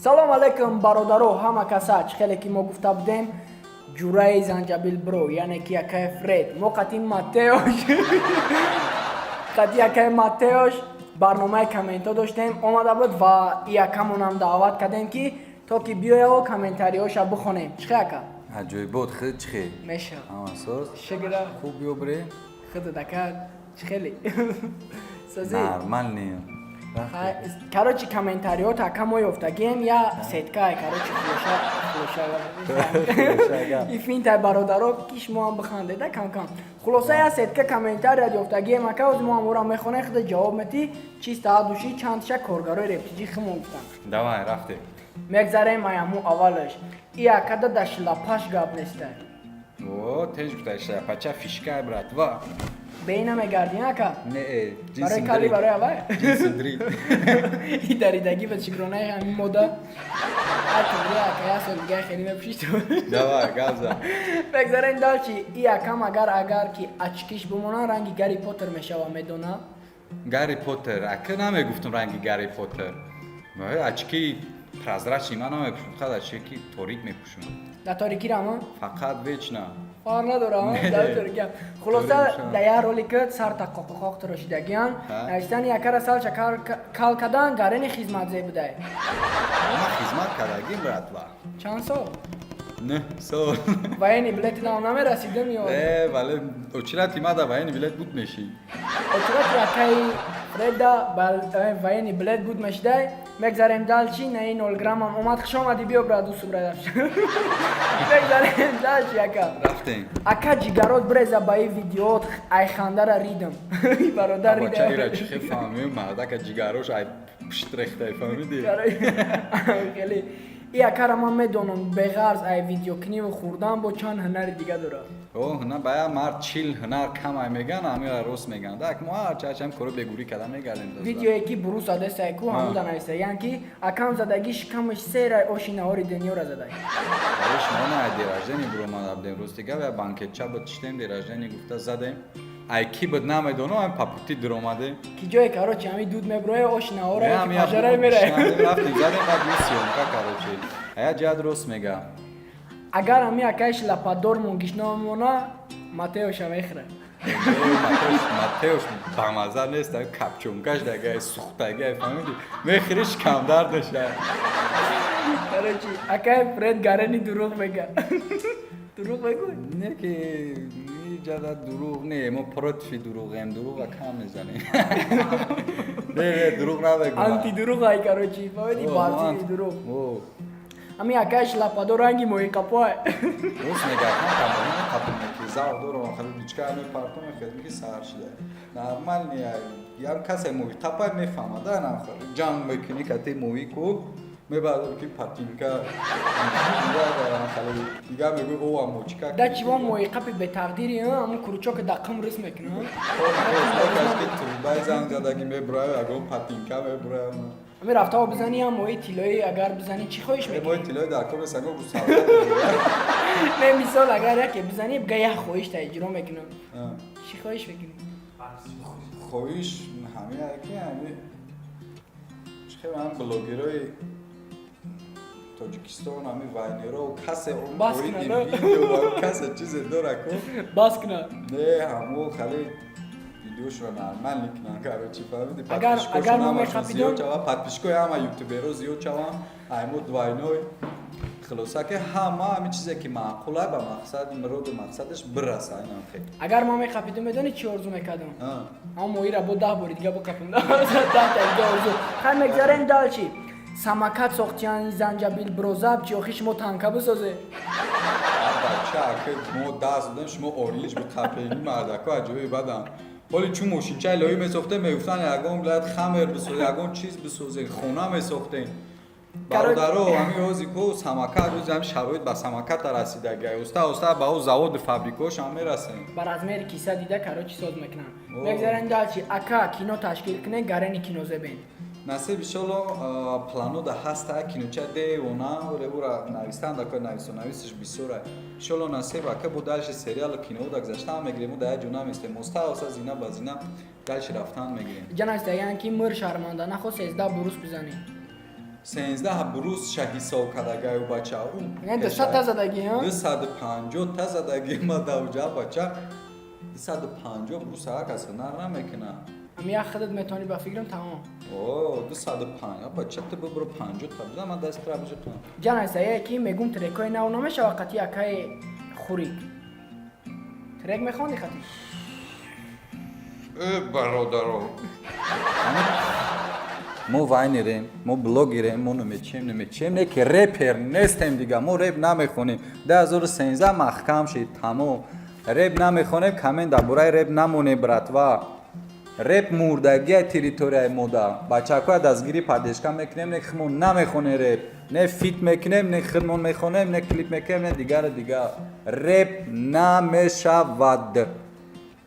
Салом алейкум, бародаро, ҳама каса. Чӣ хеле ки мо гуфта будем, ҷураи Занҷабил бро, яъне ки якай Фред, мо қати якай Матеош барномаи комментҳо доштем, омада буд ва якамонам даъват кардем, ки то ки биёяо комментариҳоша бихонем. Чӣ хел, ака? Аҷоибот, хел чӣ хел? Меша. Ҳама соз. Шукра. Хуб, биё бре. Худат, ака, чӣ хеле созӣ? Нормальный. Короче, комментариҳо ака мо ёфтагием, я сеткае, короче, хулоша хулоша и финтай, бародаро, ки шумо ҳам бихандеда кам-кам. Хулоса, я сетка комментария ёфтагием, ака, оз мо ҳам ора мехонем, худа ҷавоб метӣ, чиста души чандша коргарои рептиҷи химон гуфтанд. Давай, рафте. Мегзарем аяму аввалаш. И акада да шлапаш гап нестай. О, теж гуфта, шлапача фишка, братва. Бейна мегардӣ, ака? Не. Барои кали, барои авай. Ҷинсидри. И даридагӣ ба шикронаи ҳамин мода. Ака, як сол дига хеле мепӯшид. Давай, гап за. Бегзарем дальше. И акам агар ки очкиш бимона, ранги Гарри Поттер мешава, медона. Гарри Поттер, ака, намегуфтум ранги Гарри Поттер. Очки прозрачный ман намепӯшам, фақат очки торик мепӯшам. Дар торикӣ рама? Фақат вечно. Фарқ надорам, дар торикӣ. Хулоса, дар як ролик сарта қоқоқоқ тарошидагиан навиштани якара салча кал кадан гарени хизматзе будай. Ма хизмат кардагим, братва. Чанд сол? 9 сол. Военный билети нам намерасидем ё? Э, вале очирати мада военный билет буд меши. Очирати акаи Фреда военный билет буд мешидай. Мегзарем дальше. На ин 0 граммам омад. Хуш омадӣ, биё, брат, дӯсту брат. Мегзарем дальше, ака. Рафтем. Ака, ҷигарот бреза ба ин видеот, айхандара ридам, бародар. Бача, ира чӣ хел фаҳмем, мардака ҷигарош ай пушт рехтай, фаҳмидӣ? Хеле и акара ман медонам, беғарз ай видеокуниву хӯрдан бо чанд ҳунари дига дорад. О, ҳунар бая мард 40 ҳунар камай меган, ҳамира рост меган. Так мо ҳарчи ҳарчи ҳам коро бегурӣ карда мегардем. Видеое ки бурус задесай ку, ҳамуда нависагиян, ки акам задаги шикамаш серай оши наҳори дунёра задай. Шумо на день рождения буромада будем, рости гап, я банкетча буд, чиштем, день рождения гуфта задем. Ай ки буд, намедонам, ам папути дуромадем. Ки ҷое, короче, ҳами дуд меброя, оши наҳора пажарай мерай. Рафтем, задем, баъд съёмка, короче. Ая ҷиҳат рост мега. Агар ҳами акаи шлападор мунгишно мемона, Матеоша мехӯра. Матеош бамаза нест, капчонкаш дагай сухтагай, фаҳмиди, мехӯри, шикамдард мешавад. Короче, акаи Фред гарени дурӯғ мега. Дурӯғ мегӯй? Не, ки иҷада дурӯғ не, мо против дурӯғем, дурӯға кам мезанем. Не, не, дурӯғ намегӯм. Антидурӯғ ай, короче, фаҳмиди, барти дурӯғ. Ҳами акаи шлападор ранги моҳиқапой. Рост мега, кам ки завқ дорам, хеле дучка мепартом, хеле ки сар шуда. Нормальный, ям касе моҳиқапай мефаҳмад, да, ҷанг мекунӣ кати моҳӣ ку мебардор ки патинка дигар мегӯй, о, мочика. Да чиво моҳиқапи бетақдири, ҳамун крючоке да қим рис мекунад. Ки трубаи занг задаги мебураю, ягон патинка мебураю. Ами рафтао бизани, ам моҳи тиллоӣ агар бизани, чӣ хоҳиш мекунӣ? Моҳи тиллоӣ дар кор нест, ягон гусала. Не, мисол, агар яке бизани, бига як хоҳиш та иҷро мекунам, чӣ хоҳиш мекунӣ? Хоҳиш ҳамин ки ҳами чӣ хел ҳам блогерои Тоҷикистон, ҳами вайнеро, касе Бас кунад, а? видео, касе чизе дора ку. Бас кунад. Не, ҳамо хеле видеошро нормал мекунанд, короче, фаҳмиди. Агар мо Подписчикошон ҳамашон мехапидем- зиёд шавад, подписчикои ҳама ютуберо зиёд шаванд, айму двойной. Хулоса, ки ҳама ҳамин чизе ки маъқула, ба мақсад, муроду мақсадаш бираса, инам хел. Агар мо мехапидем, медонӣ чӣ орзу мекардам? А. Ҳамон моҳиро бо 10 бори дига бикапам, 10 та дига орзу. Хай, мегзарем дальше. Самокат сохтияни Занҷабил брозаб чи охи шумо танка бисозе? Бача, ки мо даст додем, шумо орилиш биқапени, мардако аҷоиби бадан. Ҳоли чун мошинчаи лоӣ месохтем, мегуфтан ягон блядь хамер бисозе, ягон чиз бисозе, хона месохтем. Бародаро, ҳамин ҳози ку самокат, ҳози ҳамин шароит ба самоката расидаги, оста оста ба ӯ заводу фабрикаҳошам мерасем. Ба размери киса дида, короче, соз мекунам. О. Мегзарем дальше. Ака, кино ташкил кунед, гарени кинозебен. Насиб, иншолло, планода ҳаста киноча девона, оре, ура навистан да кор, нависо нависиш бисёра. Иншолло, насиб, ака, бо дальше сериалу кинода гузаштан мегирем, да як ҷо наместем, оста оста, зина ба зина дальше рафтан мегирем. Ҷа навистагиян, ки мыр шарманда нахо, 13 бурус бизанӣ. 13 брус ша ҳисоб кардагаю бача. Не, 200 та задагӣ, ҳа? 250 та задагӣ ма давҷа, бача, 250 брус ҳар кас ҳунар намекунад. Ами як худат метавонӣ, ба фикрам, тамом. О, 250, бача, ту бибро, 50 та бизан, ман дастра бижиқам. Ҷан айсая ки мегум, трекҳои нав намешава қати акаи Хурик трек мехонди қати? Э, бародаро, мо вайнерем, мо блогерем, мо намечем, намечем, не ки репер нестем дига, мо реп намехонем. 2013 маҳкам шид, тамом, реп намехонем. Коммент дар бораи реп намонем, братва, реп мурдагия территорияи мода. Бачакҳоя дастгирӣ, поддержка мекунем, не худмон намехонем реп, не фит мекунем, не худмон мехонем, не клип мекунем, не дигару дигар, реп намешавад.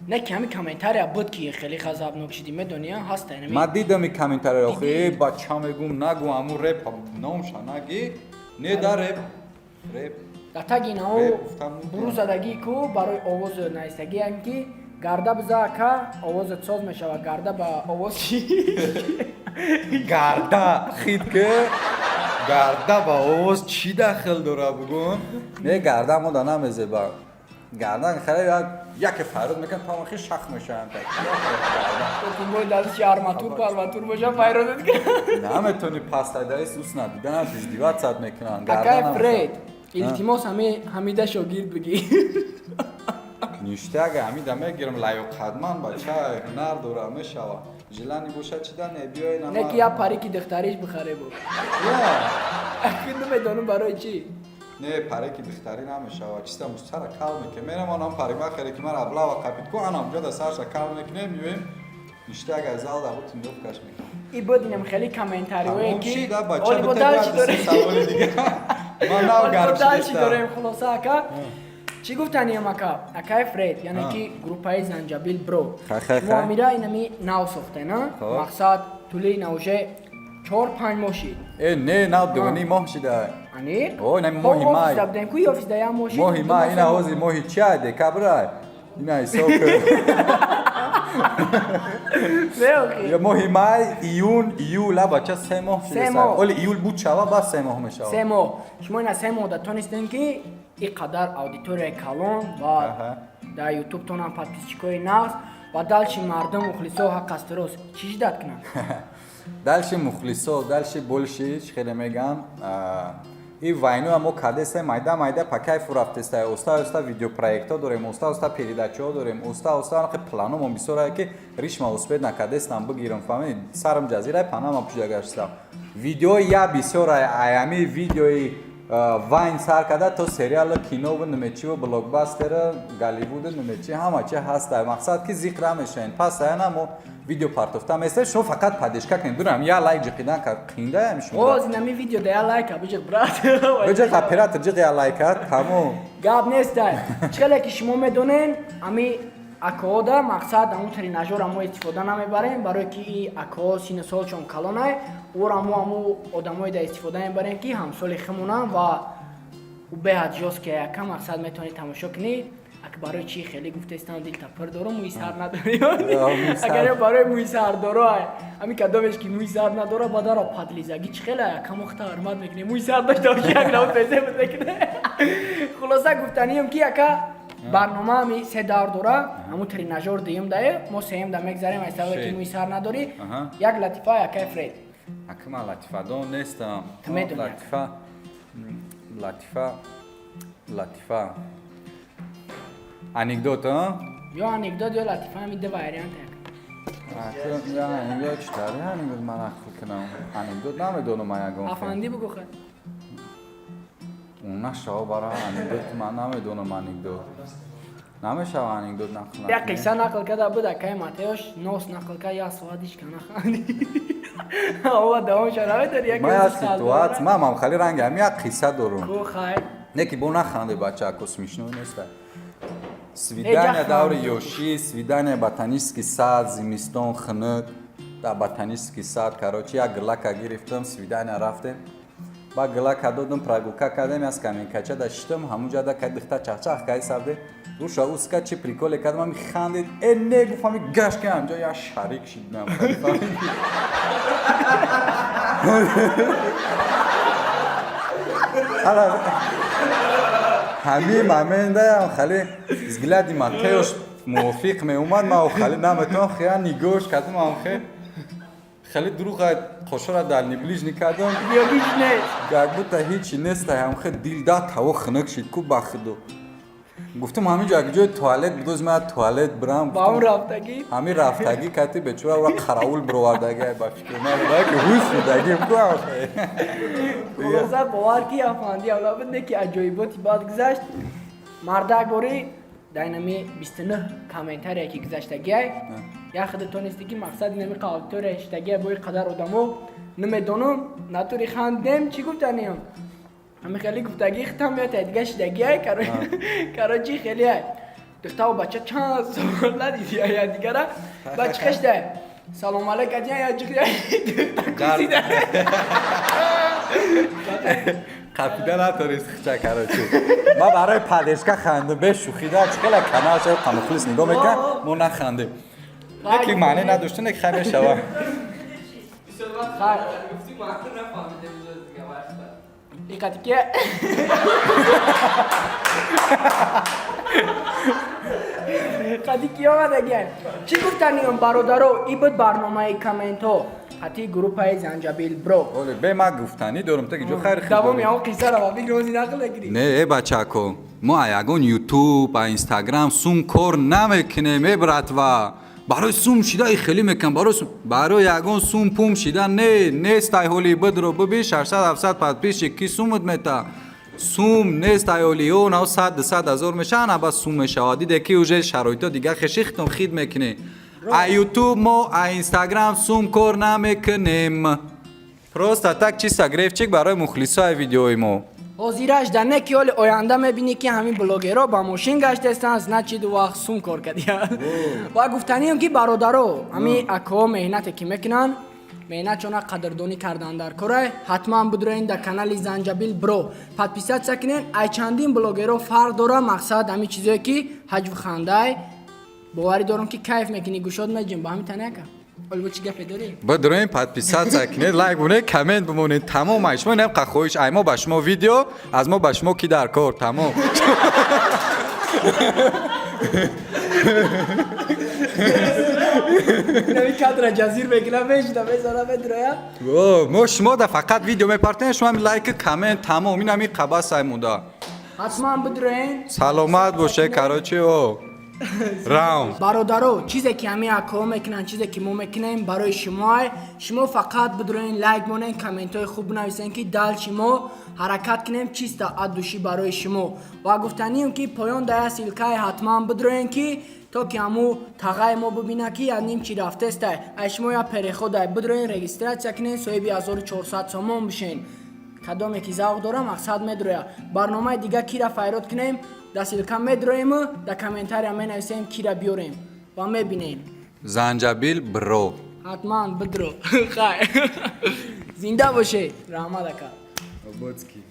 Не ки ҳами комментария буд, ки хеле ғазабнок шидӣ, медонӣ, ҳаста инами. Ман дидам и комментария, охи, бача, мегум, нагу аму реп номша наги, не да реп, реп. Дар таги инао Реп гуфтам. Буру задагӣ ку барои овоз наистагиам, ки гарда биза, ака, овозат соз мешавад, гарда ба овоз чӣ? Гарда хит ки гарда ба овоз чӣ дахл дора, бугун? Не, гарда мо да намезеба, гардан хеле як яке фарёд мекунад, тамохи шах мешаванд. Бой дастши арматур арматур боша, файродат кунад. Наметони пастайдаи ус надидан, издеваться мекунанд. Акай Фред, илтимос, ҳами Ҳамида шогирд бигӣ. Ништяга, ҳамида мегирам, лаёқатманд бача, ҳунар дора, мешава. Желание боша, чида не, биёй на. Не ки як парики духтариш бихаре бу. Аки намедонам барои чӣ. Не, парики духтарӣ намешава, чиста мустара кал мекунем, мерам онам парима хере ки мара облава қапид ку, анам ҷода сарша кал мекунем, миёем, ништяга, зал да бу тренировкаш мекунем. И будинам хеле комментариое Тамом ки шид, а, бача, оли бо бите дальше бояд дорем. Саволи дига. Ман нав Оли бо гарм дальше шидистам. дорем. Хулоса, ака, чӣ гуфтаниям, ака, акай Фред, яъне ки группаи Занҷабил Бро. Хай, хай, Шумо хай. амира инами нав сохтена. Хоб. Мақсад, тӯли навже 4-5 моҳ шид. Э, не, нав дувни моҳ шида. Аниқ? О, инами моҳи май. Офис будем ку, офис да як моҳ шид. Моҳи ду май, моҳ, ина се моҳ. ҳози моҳи чия, декабра. Ина ҳисоб кун. Не, охи. Я моҳи май, июн, июл, а, бача, 3 моҳ Се шида. моҳ. Оли июл буд шава, бас 3 моҳ мешава. 3 моҳ. Шумо ина 3 моҳ да тонистем, ки ин қадар аудиторияи калон ва дар ютубтонам подписчикои нағз ва дальше мардум, мухлисо ҳақ аст, рост, чӣ ждать кунанд? Дальше мухлисо, дальше больше, чӣ хеле меган. И вайну мо кардестай, майда майда по кайфу рафтестай. Оста оста видеопроектҳо дорем, оста оста передачаҳо дорем, оста оста анхе планомон бисёрае, ки ришма успеть накардестам бигирам, фаҳмидӣ? Сарам ҷазирай, панама пушида гаштам. Видеои я бисёрай, аями видеои вайн сар карда то сериалу кинову намечиву блокбастеру Голливуду намечи, ҳама чи ҳаста. Мақсад, ки зиқр намешавем, пас аяна мо видео партофта местем, шумо фақат поддержка кунед, дурам я лайк ҷиқидан кард қиндаям шумо. Оз инами видео да я лайка биҷиқ, брат. Биҷиқ, оператор, ҷиқ я лайка, тамом. Гап нестай. Чӣ хеле ки шумо медонен, ами акода мақсад, аму тренажёра мо истифода намебарем, барое ки и акоҳо сину солшон калонай, ӯра мо аму одамое да истифода мебарем, ки ҳамсоли химонам ва ӯ беҳад жёсткий ака. Мақсад, метавонед тамошо кунӣ. Ак барои чӣ хеле гуфтаистам, дилта пир дорум, мӯи сар надорӣ? Мӯи сар. Агар барои мӯи сардоро, ами кадомеш ки мӯи сар надора, бадара подлизагӣ чӣ хеле акамо хта ҳурмат мекунем, мӯи сар дошта боши, як рав пезе мекуне. Хулоса, гуфтанием, ки ака, барнома ами се давр дора. Ҳаму тренажёр дуюм дае, мо сеюм да мегзарем, аз сабабе ки Шед. мӯи сар надорӣ. Аҳа. Як латифа, акай Фред. Ака, ман латифадон нестам. Ту медонӣ. Латифа, латифа, латифа, анекдот, а? Ё анекдот, ё латифа, ами ду вариант, ака. Ака, я анекдот чӣ тари анекдот ман нақл кунам? Анекдот намедонам ман ягон хел. Афанди, бугӯ, хай. Нашава, бара анекдот ман намедонам, анекдот намешава, анекдот нақл Як накунем. қисса нақл карда буд акай Матеош, нос нақл кард, як соат ҳеч ка нахандӣ. Ова давом шуда намедори, як Ман як рӯз ситуация, ман мам хали ранги ҳами як қисса дорум. Ку, хай. Не ки бо наханде, бачако, смешно неста. Свидания. Э, Даври ҷа. ёшӣ, свидания, ботанический сад, зимистон, хунук, дар ботанический сад, короче, як гилака гирифтам, свидания рафтем, ба гилака додам, прогулка кардем, як скамейкача да шиштам, ҳамунҷа да кай дихта чахчах кай сабде руша уска чи приколе кардам, ами хандед. Э, не, гуфт, ами гашт ки ҳамҷа як шарик шидам. Ҳамин моментаам хеле взгляди Матеош мувофиқ меомад, ман хеле наметавонам, хея нигоҳш кардам, ам хеле дурӯға қошора дар неближни кардам. Ҳеҷ нест. Как будто ҳечи нест, ам хе дил да таво хунук шид ку ба худо. Гуфтам, ҳамин ҷо як ҷои туалет будоз, ман туалет бирам. Ба он рафтагӣ. Ҳамин рафтагӣ кати бечора ура қараул бировардаги, ба фикри ман буда ки ҳуш шудагим ку. Хулоса, бовар ки афанди авла буд, не ки аҷоиботи баъд гузашт. Мардак бори дайнами 29 комментария ки гузаштагиай, як худа тонисти ки мақсад инами аудитория шидагиай, бо ин қадар одамо намедонам натури хандем, чӣ гуфтаниям, ҳами хеле гуфтагӣ хитам меояд, дига шидагиай. Короче, хеле духтаву бача чанд сол надидия якдигара, ба чӣ хешдай салом алейк адия я ҷиқия кусида. Қапида натонист хича. Короче, ман барои поддержка хандам, бешӯхида чӣ хела канал шав қамухлис нигоҳ мекард, мо нахандем, яки маъне надошта, не, хай мешава. Хай. Иқати ки қади ки омадагиай, чӣ гуфтаниём, бародаро, и буд барномаи комментҳо қати группаи Занҷабил Бро. Оле, бе ман гуфтанӣ дорам, теги ҷо хайр. Давоми ҳамон қиссаро ба бигрози нақл мекунӣ. Не, э бачако, мо а ягон Ютуб, а Инстаграм сум кор намекунем. Э братва, барои сум шида и хеле мекунам, барои сум, барои ягон сум пум шида не нест. Ай ҳоли бидро биби 600 700 подписчик ки сумут мета, сум нест. Ай ҳоли ё нав 100 200 ҳазор мешаванд, аба сум мешавад. Диде ки уже шароито дига хешихтон хид мекунӣ. А Ютуб мо, а Инстаграм сум кор намекунем, просто так, чисто грефчик барои мухлисои видеои мо. Ҳозираш да не ки ҳоли оянда мебинӣ ки ҳамин блогерро ба мошин гаштестанд, значит, вақт сум кор кардия. Ва гуфтанием ки бародаро, ҳамин акаҳо меҳнате ки мекунанд, меҳнатшона қадрдонӣ кардан дар корай. Ҳатман бидроен дар канали Занҷабил Бро подписаться кунен. Ай чандин блогерро фарқ дора, мақсад ҳамин чизое ки ҳаҷв хандай, боварӣ дорам ки кайф мекунӣ, гӯшод меҷим ба ҳамин таняка. Оли бо чӣ гапе дорӣ? Бидроем, подписаться кунед, лайк бимонед, коммент бимонед, тамом. Ай шумо инам хоҳиш, ай мо ба шумо видео, аз мо ба шумо ки дар кор, тамом. Нави кадра ҷазир мекунам, мешина, мезана, медроя. О, мо шумо да фақат видео мепартем, шумо ҳами лайк, коммент, тамом, ин ҳами қабас ай муда. Ҳатман бидроен. Саломат боше, короче, о раунд. Бародаро, чизе ки ҳамин акаҳо мекунанд, чизе ки мо мекунем, барои шумоай. Шумо фақат бидроен, лайк монен, комментҳои хуб бинависен, ки дальше мо ҳаракат кунем чисто от души барои шумо. Ва гуфтанием ки поён дая ссылкае, ҳатман бидроен, ки то ки ҳаму тағаи мо бибина ки як ним чи рафтестай. Ай шумо я переходай, бидроен, регистрация кунен, соҳиби 1400 сомон бишен. Кадоме ки завқ дора, мақсад медроя. Барномаи дига кира файрод кунем, да ссылка медроему, да комментария менависем, кира биёрем ва мебинем. Занҷабил Бро. Ҳатман бидро. Хай, зинда бошед, раҳмат, ака. Ободский.